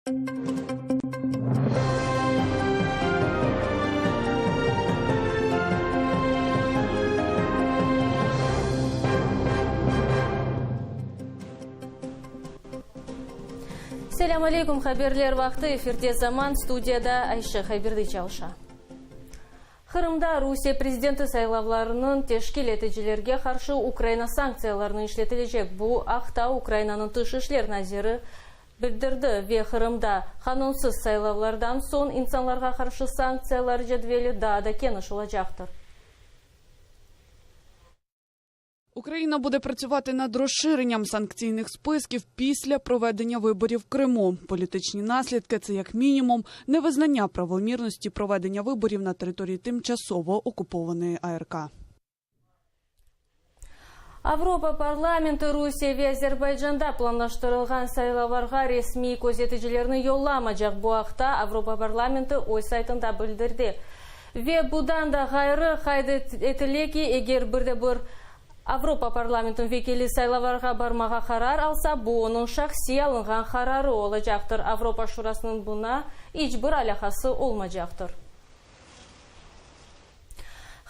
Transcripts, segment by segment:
Selâm aleyküm, haberler vaqtı, efirde Zaman, studiyada Ayşe Haybirdi çalışa. Qırımda Rusiye prezidenti saylavlarınıñ teşkil eticilerge qarşı Ukraina sanktsiyalarını işletilecek. Bu aqta Ukrainanıñ tış işler naziri bildirdi ve Qırımda qanunsız saylavlardan soñ insanlarğa qarşı sanktsiyalar cedveli daa da keniş olacaqtır. Україна буде працювати над розширенням санкційних списків після проведення виборів в Криму. Політичні наслідки – це як мінімум невизнання правомірності проведення виборів на території тимчасово окупованої АРК. Avropa parlamenti Rusiye ve Azerbaycanda planlaştırılğan saylavlarğa resmiy közeticilerni yollamacaq. Bu aqta Avropa parlamenti öz saytında bildirdi. Ve budan da ğayrı, qayd etile ki, eger bir de bir Avropa parlamentiniñ vekili saylavlarğa barmağa qarar alsa, bu onıñ şahsiy alınğan qararı olacaqtır, Avropa Şurasınıñ buña iç bir alâqası olmacaqtır.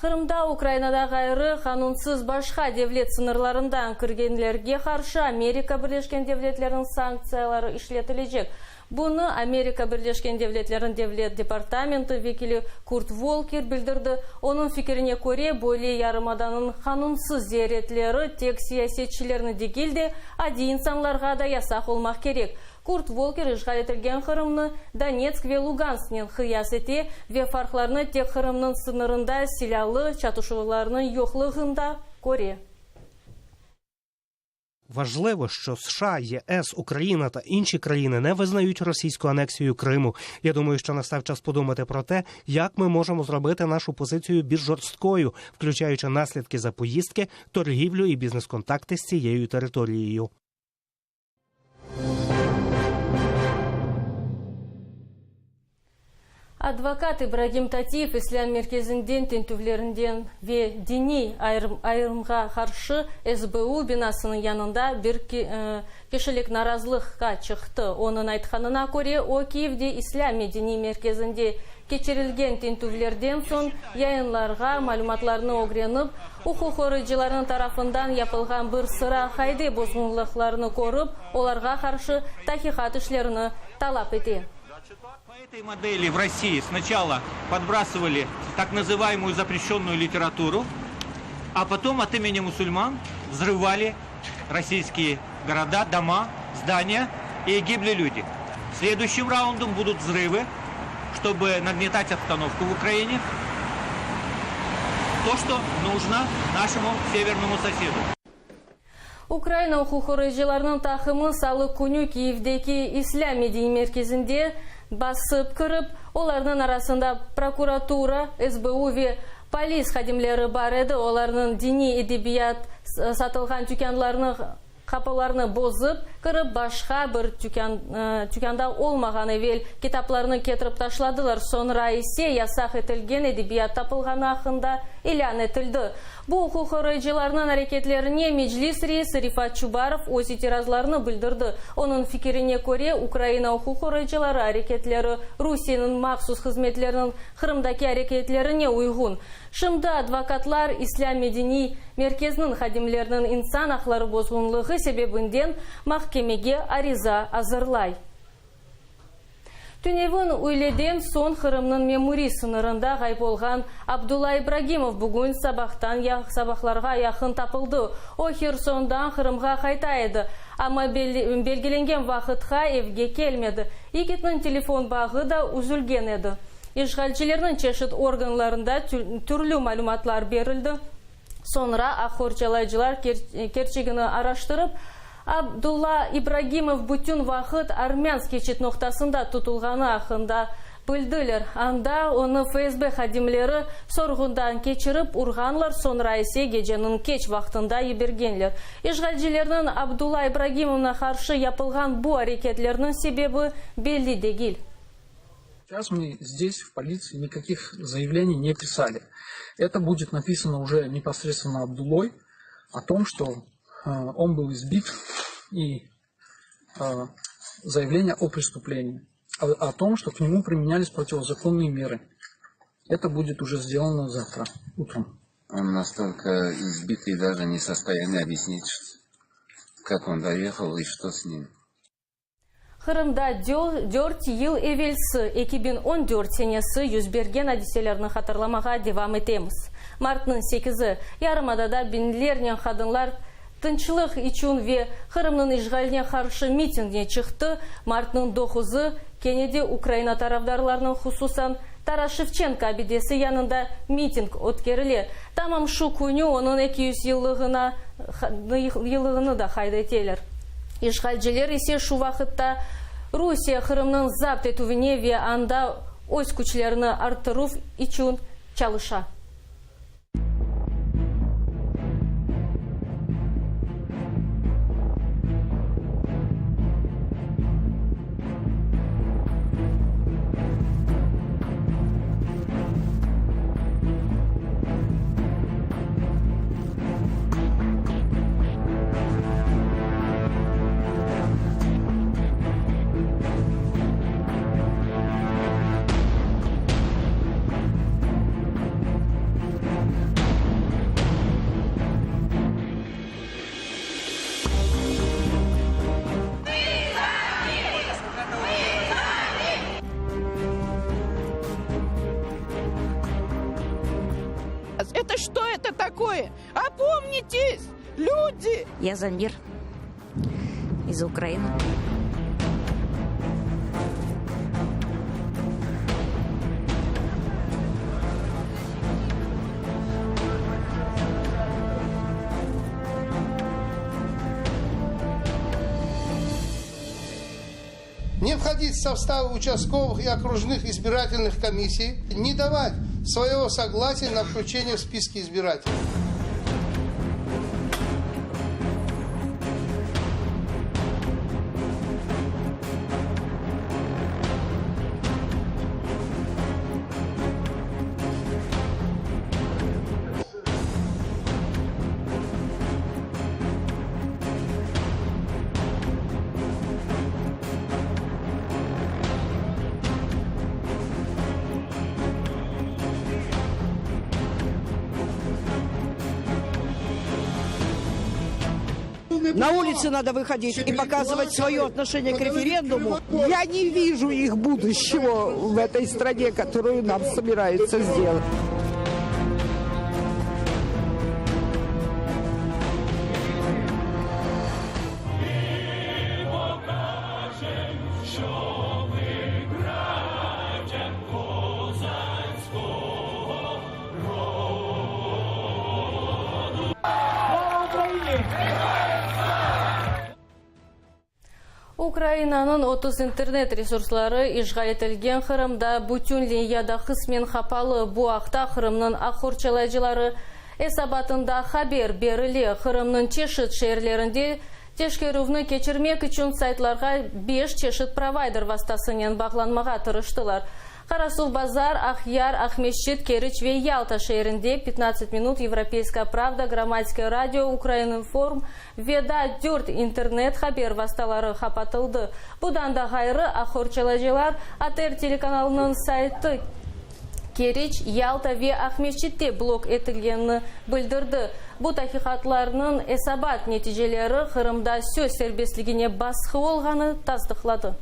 Qırımda Ukrainada ğayrı qanunsız başqa devlet sıñırlarından kirgenlerge qarşı Amerika Birleşken Devletleriniñ sanktsiyaları işletilecek. Bunı Amerika Birleşken Devletleriniñ Devlet departamenti vekili Kurt Volker bildirdi. Onıñ fikirine köre, böyle yarımadanıñ qanunsız ziyaretleri tek siyasetçilerni degil de, adiy insanlarğa da yasaq olmaq kerek. Kurt Volker işğal etilgen Qırımnı Donetsk ve Lugansknen qıyas ete ve farqlarnı tek Qırımnıñ sıñırında silâlı çatışuvlarnıñ yoqlığında köre. Важливо, що США, ЄС, Україна та інші країни не визнають російську анексію Криму. Я думаю, що настав час подумати про те, як ми можемо зробити нашу позицію більш жорсткою, включаючи наслідки за поїздки, торгівлю і бізнес-контакти з цією територією. Advokat İbragim Tatiyev İslâm merkezinden tintüvlerinden ve diniy ayırımğa qarşı SBU binasınıñ yanında bir kişilik narazılıqqa çıqtı. Onıñ aytqanına köre, o, Kiyevde İslâm medeniy merkezinde keçirilgen tintüvlerden soñ yayınlarğa malümatlarnı ögrenip, uquq qoruyıcılarnıñ tarafından yapılğan bir sıra qaide bozğunlıqlarını körip, olarğa qarşı taqiqat işlerini talap ete. По этой модели в России сначала подбрасывали так называемую запрещенную литературу, а потом от имени мусульман взрывали российские города, дома, здания и гибли люди. Следующим раундом будут взрывы, чтобы нагнетать обстановку в Украине. То, что нужно нашему северному соседу. Ukraina uquqqoruyıcılarınıñ taqımı salı künü Kiyevdeki İslâm medeniy merkezinde basıp kirip, olarnıñ arasında prokuratura, SBU ve polis hadimleri bar edi, olarnıñ diniy edebiyat satılğan tükânlarnı qapılarını bozıp kirip, başqa bir tükânda olmağan evel kitaplarnı ketirip taşladılar, soñra ise yasaq etilgen edebiyat tapılğanı aqqında ilân etildi. Bu uquqqoruyıcılarnıñ areketlerine Meclis reisi Refat Çubarov öz itirazlarını bildirdi. Onıñ fikirine köre, Ukraina uquqqoruyıcıları areketleri Rusiyeniñ mahsus hızmetleriniñ Qırımdaki areketlerine uyğun. Şimdi advokatlar İslâm medeniy merkeziniñ hadimleriniñ insan aqları bozğunlığı sebebinden mahkemege ariza azırlay. Tünevin üyleden soñ Qırımnıñ memuriy sıñırında ğayıp olğan Abdulla İbragimov bugün sabahtan sabahlarğa yaqın tapıldı. O, Hersondan Qırımğa qayta edi, amma belgilengen vaqıtqa evge kelmedi. Yigitniñ telefon bağı da üzülgen edi. İşğalcilerniñ çeşit organlarında türlü malümatlar berildi. Soñra aq qorçalayıcılar kerçegini araştırıp, Abdulla İbragimov bütün vaqıt Armânsk keçit noqtasında tutulğanı aqqında bildiler. Anda onı FSB hadimleri sorğundan keçirip urğanlar, soñra ise geceniñ keç vaqtında yibergenler. İşğalcilerniñ Abdulla İbragimovna qarşı yapılğan bu areketlerniñ sebebi belli degil. Сейчас мы здесь, в полиции, никаких заявлений не писали. Это будет написано уже непосредственно Абдуллой о том, что он был избит и. заявление о преступлении, о том, что к нему применялись противозаконные меры. Это будет уже сделано завтра утром. Он настолько избитый, даже не в состоянии объяснить, как он доехал и что с ним. Qırımda dört yıl evelsi, 2014 senesi yüz bergen adiselerni hatırlamağa devam etemiz. Martnıñ sekizi, yarımadada biñlernen qadınlar tınçlıq içün ve Qırımnıñ işğaline qarşı mitingge çıqtı. Martnıñ doquzı, kene de Ukraina tarafdarlarınıñ, hususan, Taras Şevçenko abidesi yanında miting ötkerile. Tamam şu künü onıñ 200 yıllığına yıllığını da qayd eteler. İşğalciler ise şu vaqıtta Rusiye Qırımnıñ zapt etüvine ve anda öz küçlerini arttıruv içün çalışa. Это что это такое? Опомнитесь, люди! Я за мир и за Украину. Не входить в состав участковых и окружных избирательных комиссий, не давать своего согласия на включение в списки избирателей. На улицы надо выходить и показывать свое отношение к референдуму. Я не вижу их будущего в этой стране, которую нам собираются сделать. Ukrainanıñ 30 internet resursları işğal etilgen Qırımda bütünley ya da qısmen qapalı. Bu aqta Qırımnıñ aq qorçalayıcıları esabatında haber berile. Qırımnıñ çeşit şeerlerinde teşkerüvni keçirmek içün saytlarğa beş çeşit provayder vastasınen bağlanmağa tırıştılar. Qarasuvbazar, Aqyar, Aqmescit, Keriç ve Yalta şeerinde Pyatnadtsat minut, Yevropeyskaya pravda, Gromadske radio, Ukraininform ve daa dört internet haber vastaları qapatıldı. Budan da ğayrı, aq qorçalayıcılar ATR telekanalınıñ saytı Keriç, Yalta ve Aqmescitte blok etilgenini bildirdi. Bu taqiqatlarnıñ esabat neticeleri Qırımda söz serbestligine basqı olğanı tasdıqladı.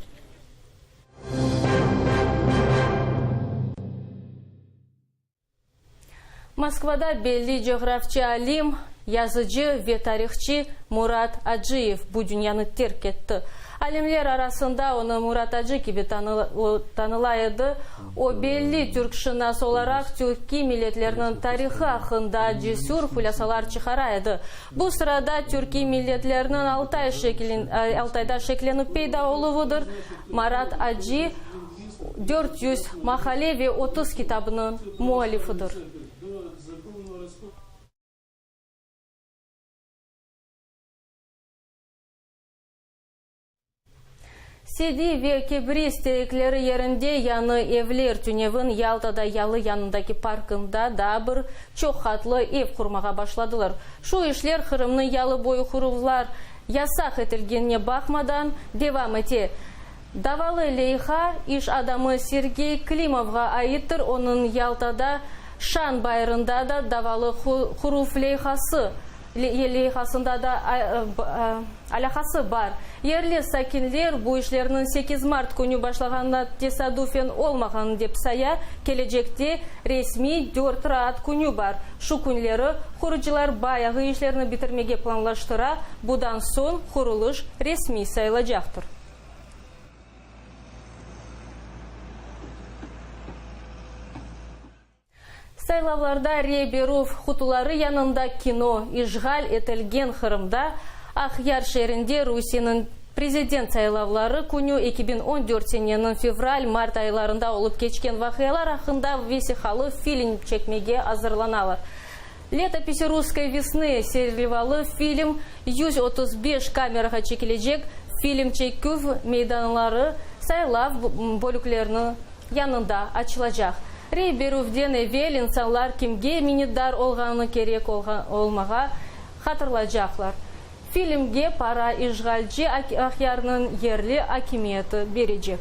Moskvada belli coğrafçı alim, yazıcı ve tarihçı Murat Aciyev bu dünyanı terk etti. Alimler arasında onı Murat Acı kibi tanıla edi. O, belli türkşınas olaraq türkiy milletlerniñ tarihı aqqında cesür hulâsalar çıqara edi. Bu sırada türkiy milletlerniñ Altay Altayda şeklenip peyda oluvıdır. Marat Aci 400 maqale ve 30 kitabınıñ müellifidir. Sedi ve kibris terekleri yerinde yañı evler, tünevin Yaltada yalı yanındaki parkında daa bir çoq qatlı ev qurmağa başladılar. Şu işler Qırımnıñ yalı boyu quruvlar. Yasaq etilgenine baqmadan, devam ete. Davalı leyha iş adamı Sergey Klimovğa aittir, onıñ Yaltada Şan bayırında da davalı quruv leyhası leyhasında da alâqası bar. Yerli sakinler bu işlerniñ 8 mart künü başlağanına tesadufen olmağanı dep saya, kelecekte resmiy dört raat künü bar, şu künleri qurucılar bayağı işlerni bitirmege planlaştıra, budan soñ qurulış resmiy sayılacaqtır. Saylavlarda rey berüv qutuları yanında kino, işğal etilgen Qırımda, Aqyar şeerinde Rusiyeniñ prezident saylavları künü 2014 seneniñ fevral-mart aylarında olıp keçken vaqialar aqqında vesiqalı film çekmege azırlanalar. Letopisi russkoy vesnı serlevalı film 135 kamerağa çekilecek, film çeküv meydanları saylav bölükleriniñ yanında açılacaq. Rey berüvden evel insanlar kimge minnetdar olğanını kerek olmağa hatırlaycaqlar. Filmge para işğalci Aqyarnıñ yerli akimiyeti berecek.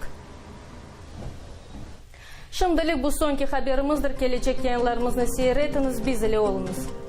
Şimdilik bu soñki haberimizdir. Kelecek yayınlarımıznı seyir etiñiz, biz ile oluñız.